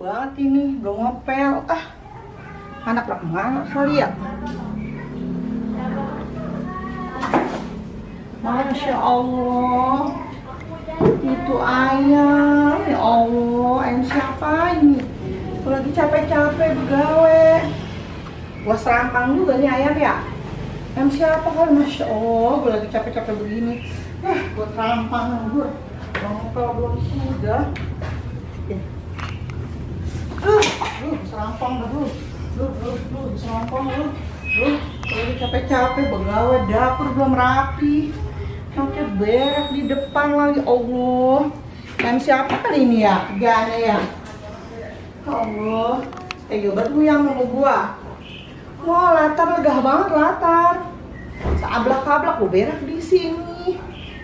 banget ini, belum ngepel. Anak lah kemana kali ya? Masya Allah, itu ayam. Ya Allah, ayam siapa ini? Gue lagi capek-capek begawe. Gua serampang juga nih ayam ya. Ayam siapa kali? Masya Allah, gue lagi capek-capek begini. Gue serampang gue. Belum sudah. Serampang dah lu. Serampang lu. Lagi capek-capek begawe, dapur belum rapi. Sampai berak di depan lagi. Allah. Ayam siapa kali ini ya? Gana ya. Allah. Tega banget lu yang mau gua. Wah, latar legah banget latar. Seablak-ablak gue berak di sini.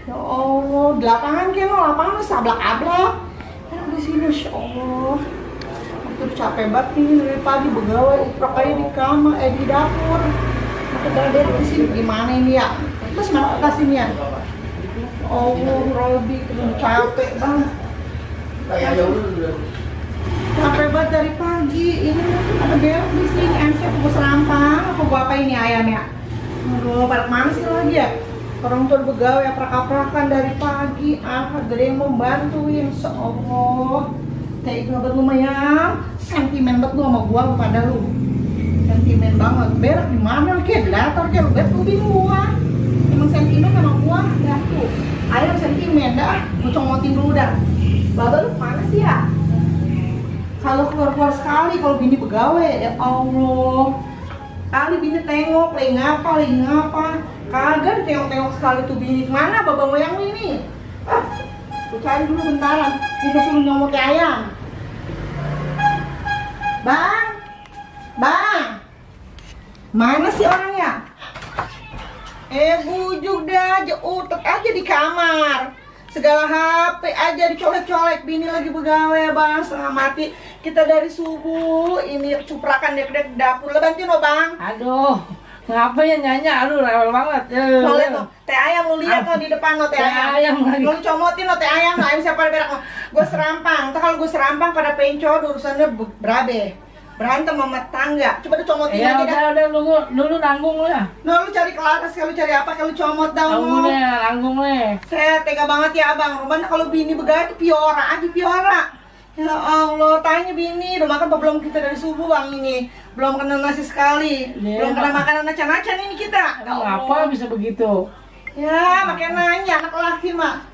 Ya Allah, di lapangan kan lapangan seablak-ablak. Berak di sini, Masya Allah. Aku udah capek banget nih dari pagi begawe, uprak aja di kamar, di dapur. Aku berak di sini gimana ini ya? Terus mana kasih ya? Allah, Robi, udah capek banget. Capek banget dari pagi. Ini ada berak di sini. MC aku serampang. Apa gua apa ini ayam ya? Aduh, pada mana sih lagi ya? Orang tua begawe aprak-aprakan dari pagi. Gak ada yang mau bantuin. Allah. Tega banget lumayan. Sentimen banget lu sama gua pada lu. Sentimen banget. Berak di mana? Kayak latar kayak berak lu bingung gua. Emang sentimen sama gua. Dah tuh. Ayam sentimen dah. Gua comotin dulu dah. Baba lu mana sih ya? Kalau keluar-keluar sekali, kalau bini begawe, ya Allah. Kali bini tengok, lagi ngapa. Kagak ditengok-tengok sekali tuh bini. Mana babang moyang ini? Aku cari dulu bentaran. Kita suruh nyomot ayam. Bang. Mana sih orangnya? Bujuk dah, utek aja di kamar. Segala HP aja dicolek-colek, bini lagi begawe bang, setengah mati. Kita dari subuh, ini cuprakan dek-dek dapur, bantuin lo bang. Aduh, ngapa ya nyanya, aduh rewel banget. Lo liat tuh, teh ayam lo liat tuh di depan lo teh ayam lagi. Lo comotin lo teh ayam siapa berak lo. Gue serampang, kalau gue serampang pada pencor urusannya berabe. Berantem sama tangga, coba lu comotin aja dah. Udah, dulu nanggung lu ya. Lu cari kelaras, kalau cari apa, kalau comot dah lu. Nanggung nih. Saya tega banget ya abang, rumahnya kalau bini begawe piora aja piora. Ya Allah, tanya bini, udah makan apa belum kita dari subuh bang ini? Belum kena nasi sekali, belum kena makanan acan-acan ini kita. Kenapa bisa begitu? Ya, makanya nanya anak laki mak.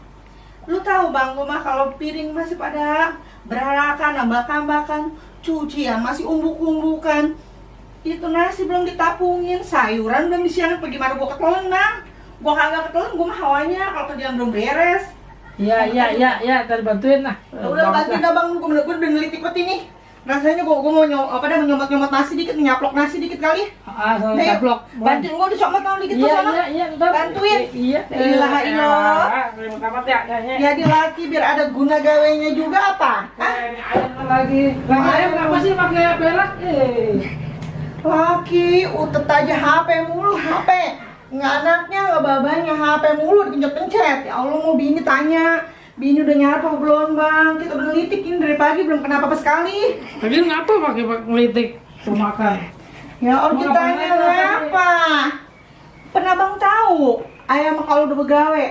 Lu tahu bang, rumah kalau piring masih pada berarakan, ambak-ambakan, cucian masih umbuk-umbukan. Itu nasi belum ditapungin, sayuran belum disiangin, bagaimana gua ketelan bang? Gua kagak ketelan, gua mah hawanya kalau kerjaan belum beres. Iya, tadi bantuin lah. Udah bantuin dah bang, gua udah ngelitik banget ini. Rasanya gua mau nyomot nasi dikit, nyaplok nasi dikit kali. Nyaplok. Bantuin gua dicomot dong dikit tuh sana. Iya, bantuin. Iya. Ilaha illallah. Terima kasih ya. Jadi laki biar ada guna gawenya juga apa? Ayam lagi. Ayam kenapa sih pakai berak? Laki, utet aja HP mulu, HP. Nggak anaknya, nggak babanya, HP mulu dipencet-pencet. Ya Allah, mau bini tanya. Bini udah nyarap apa belum bang? Kita udah ngelitik ini dari pagi belum kena apa-apa sekali. Tapi ngapa pakai ngelitik makan? Ya orang kita tanya ngapa? Pernah bang tahu ayam kalau udah begawe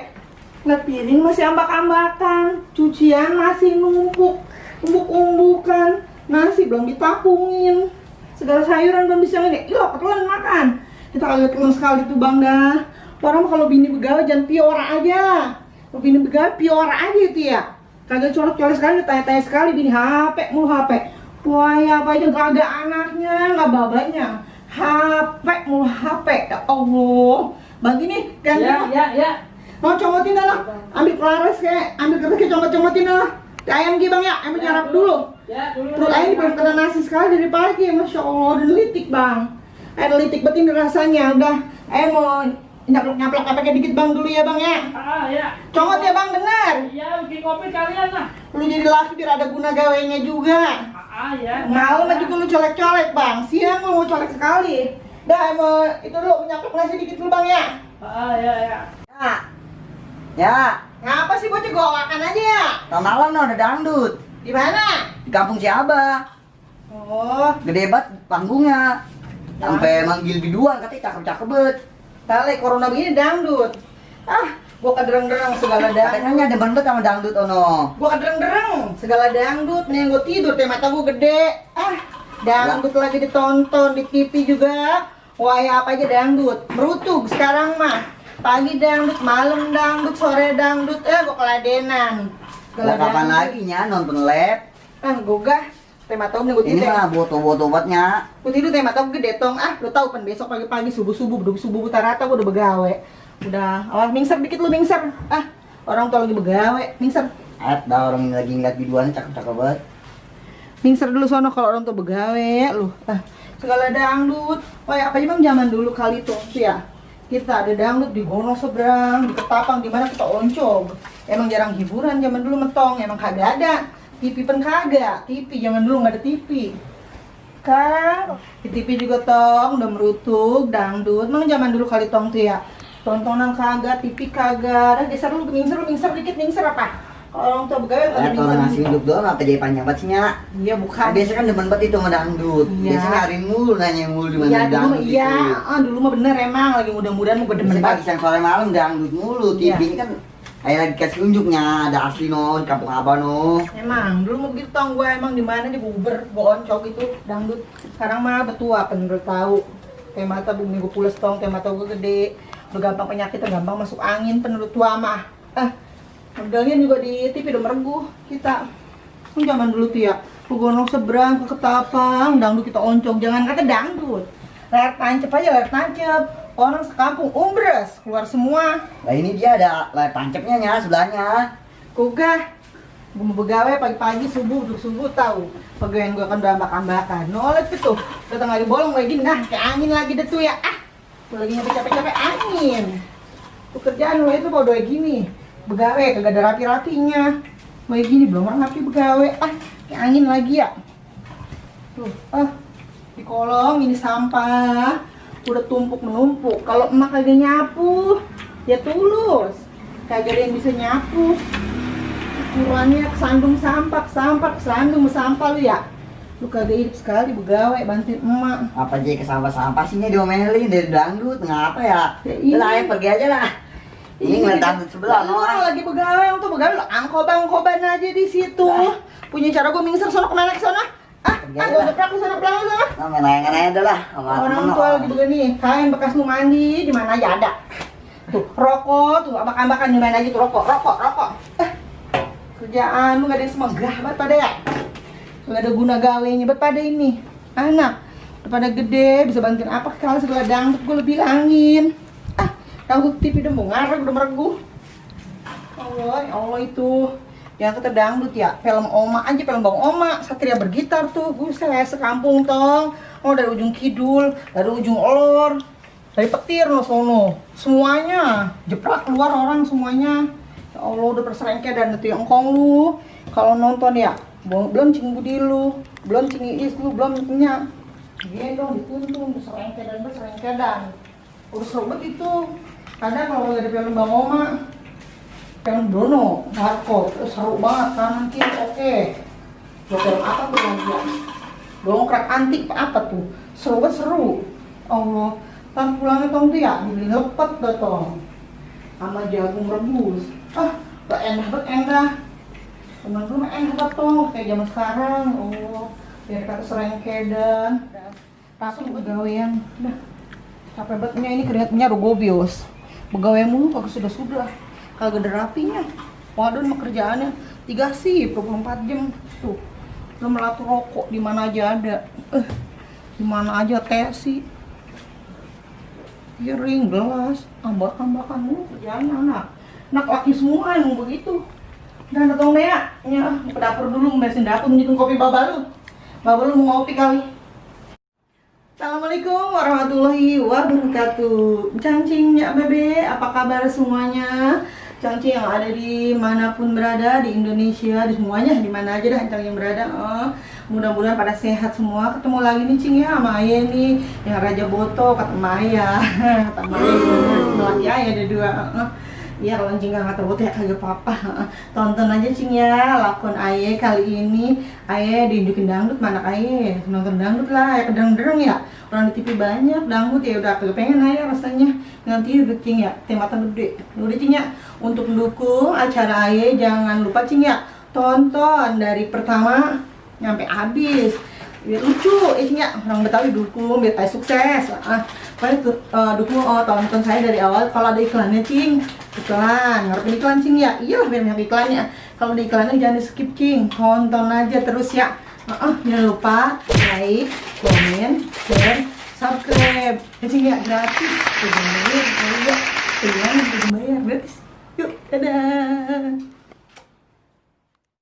ngeliat piring masih ambak-ambakan, cucian masih numpuk, umbuk-umbukan, nasi belum ditapungin, segala sayuran belum bisa ini. Ilo ketelan makan. Kita kagak ketelan sekali tuh bang dah. Orang kalau bini begawe jangan piora aja. Kalau bini begawe piora aja itu ya. Kagak colok-colok sekali, tanya-tanya sekali bini HP mulu HP. Wah ya apa aja kagak anaknya, nggak babanya. HP mulu HP. Ya Allah. Bantu nih, ganti. Ya. Mau comotin dah lah. Ambil kelaras kayak, ambil kertas kayak comot-comotin dah lah. Ayam gibang ya, ambil nyarap dulu. Ya, dulu. Perut ayam belum kena nasi sekali dari pagi, Masya Allah, udah litik bang. Ada litik betin rasanya, udah. Ayam mau nyaplok-nyaplok apa kayak dikit bang dulu ya bang ya. Ya. Comot ya bang, bener. Iya, bikin kopi kalian lah. Lu jadi laki biar ada guna gawenya juga. Ya. Malam juga lu colek-colek bang, siang lu mau colek sekali. Dah mau itu dulu nyaplok nasi dikit dulu bang ya. Ya. Ya. Ngapa sih bocah gowakan aja ya? Malam no ada dangdut. Di mana? Di kampung si Abah. Oh, Gede banget panggungnya. Sampai manggil biduan katanya cakep-cakep bet. tale corona begini dangdut. Ah, gua kadereng-dereng segala dangdut. Katanya demen banget sama dangdut ono. Gua kadereng-dereng segala dangdut. Nih gua tidur, teh mata gua gede. Ah, dangdut lagi ditonton di TV juga. Wah, ya apa aja dangdut. Merutug sekarang mah. Pagi dangdut, malam dangdut, sore dangdut. Gua keladenan. Lah kapan lagi nya nonton lab? Gugah. Teh mata gua Ini tidur. mah buat obatnya. Gua tidur teh mata gua gede tong. Ah, lu tahu kan besok pagi-pagi subuh-subuh buta rata gua udah begawe. Udah, awas mingser dikit lu mingser. Ah, orang tua lagi begawe, mingser. Ada orang lagi ngeliat biduan cakep-cakep banget. Mingser dulu sono kalau orang tua begawe lu. Ah, segala dangdut. Wah, apa aja bang zaman dulu kali tuh ya. Kita ada dangdut di Gonong seberang, di Ketapang, di mana kita oncom. Emang jarang hiburan zaman dulu mentong, emang kagak ada. TV pun kagak, TV zaman dulu nggak ada TV. Kan, di TV juga tong, udah merutug, dangdut. Emang zaman dulu kali tong tuh ya. Tontonan kagak, TV kagak. Dah geser lu mingser dikit, mingser apa? Kalau orang tua begawe kagak Orang ngasih mingser. hidup doang apa jadi panjang banget sih nya? Iya bukan. Biasanya kan demen banget itu sama dangdut. Iya. Biasanya nyariin mulu nanya mulu di mana Iya dulu dangdut mah iya, itu. dulu mah bener emang lagi mudah-mudahan mau demen Biasanya pagi banget. siang sore malam dangdut mulu. Iya. TV ini kan kayak lagi kasih unjuknya ada asli no di kampung Abah no. Emang dulu mau begitu tong gue emang di mana di Buber, gue oncok itu dangdut. Sekarang mah betua penurut tahu. Teh mata bumi gue pules tong, teh mata gue gede, udah gampang penyakit, gampang masuk angin penurut tua mah. Modalnya juga di TV udah merengguh kita. Kan zaman dulu tuh ya, ke Gonong seberang, ke Ketapang, dangdut kita oncok, jangan kata dangdut. Layar tancep aja, layar tancep. Orang sekampung umbres, keluar semua. Lah ini dia ada layar tancapnya nya sebelahnya. Kugah, gue mau begawe pagi-pagi subuh tahu. Pegawaian gue kan udah ambak-ambakan. Nolak tuh, datang lagi bolong lagi, nah kayak angin lagi deh tuh ya. Gue lagi nyampe capek-capek angin. Tuh kerjaan lo itu mau doa gini, begawe kagak ada rapi-rapinya. Kayak gini belum rapi begawe, kayak angin lagi ya. Tuh, di kolong ini sampah, udah tumpuk menumpuk. Kalau emak kagak nyapu, ya tulus. Kagak ada yang bisa nyapu. Ukurannya kesandung sampah lu ya. Lu kagak hidup sekali begawe bantuin emak. Apa aja ke sampah-sampah sihnya diomelin dari dangdut ngapa ya? Ya, iya. Lah ayo pergi aja lah. Ini ngeliat dangdut sebelah Lu no. lagi begawe, yang tuh begawe lu angkoban aja di situ. Punya cara gue mingser sono kemana ke sono? Gue jeprak lu sono pulang lu sono. Nah, main aja lah sama Orang temen, tua no. lagi begini, kain bekas lu mandi di mana aja ada. Tuh, rokok tuh, ambak-ambakan di mana aja tuh rokok. Kerjaan lu gak ada yang semegah banget pada ya. Gak ada guna gawenya banget pada ini. Anak udah pada gede, bisa bantuin apa kalau segala dangdut gue lebih bilangin. Tahu TV udah mau ngarep, udah merengguh. Ya Allah itu. Yang kata dangdut ya, film Oma aja, film Bang Oma, Satria Bergitar tuh, buset sekampung tong. Oh dari ujung kidul, dari ujung olor, dari petir no sono, semuanya jeprak keluar orang semuanya. Ya Allah udah berserengke dan itu yang engkong lu. Kalau nonton ya, belum cing budi lu, belum cing iis lu, belum punya. Iya dong dituntun berserengke dan urus robot itu. Kadang kalau ada film Bang Oma, film Dono, Marco, seru banget kanan kiri oke. Film apa tuh lagi ya? Dongkrak antik apa tuh? Seru banget seru. Allah, kan pulangnya tong tuh ya, dibeli lepet dah tong. Sama jagung rebus. Gak enak banget endah. Temen dulu mah enak banget tong, kayak zaman sekarang. Allah, biar kata serengke dan langsung begawean. Udah, capek bangetnya ini keringatnya rogobios. Begawe mulu kagak sudah kagak ada rapinya. Waduh mah kerjaannya 3 sih 24 jam tuh. Lu melatu rokok di mana aja ada. Di mana aja teh sih. Piring, gelas, ambak-ambakan mulu kerjaan anak. Anak laki semua yang begitu. Dan datang deh ya, ke dapur dulu memberesin dapur nyitung kopi babalu. Babalu mau ngopi kali. Assalamualaikum warahmatullahi wabarakatuh. Cangcing ya bebe, apa kabar semuanya? Cangcing yang ada di manapun berada di Indonesia, di semuanya, di mana aja dah cangcing berada. Mudah-mudahan pada sehat semua. Ketemu lagi nih Cing ya sama Ayah nih, yang Raja Boto kata Maya. Kata Maya, laki Ayah ada 2. Iya kalau Cing nggak tahu ya kagak apa-apa. Tonton aja Cing ya lakon Aye kali ini. Aye diunjukin dangdut mana Aye nonton dangdut lah ya kedang-dereng ya. Orang di TV banyak dangdut ya udah kagak pengen Aye rasanya nanti udah Cing ya tematan gede. Udah Cing ya untuk mendukung acara Aye jangan lupa Cing ya tonton dari pertama nyampe habis. Biar lucu ya orang Betawi dukung biar Aye sukses. Dukung tonton saya dari awal. Kalau ada iklannya Cing iklan ngarepin iklan Cing ya iyalah biar banyak iklannya. Kalau di iklannya jangan di skip Cing tonton aja terus ya. Jangan lupa like, komen, share, subscribe ya Cing ya gratis jangan bayar gratis yuk dadah.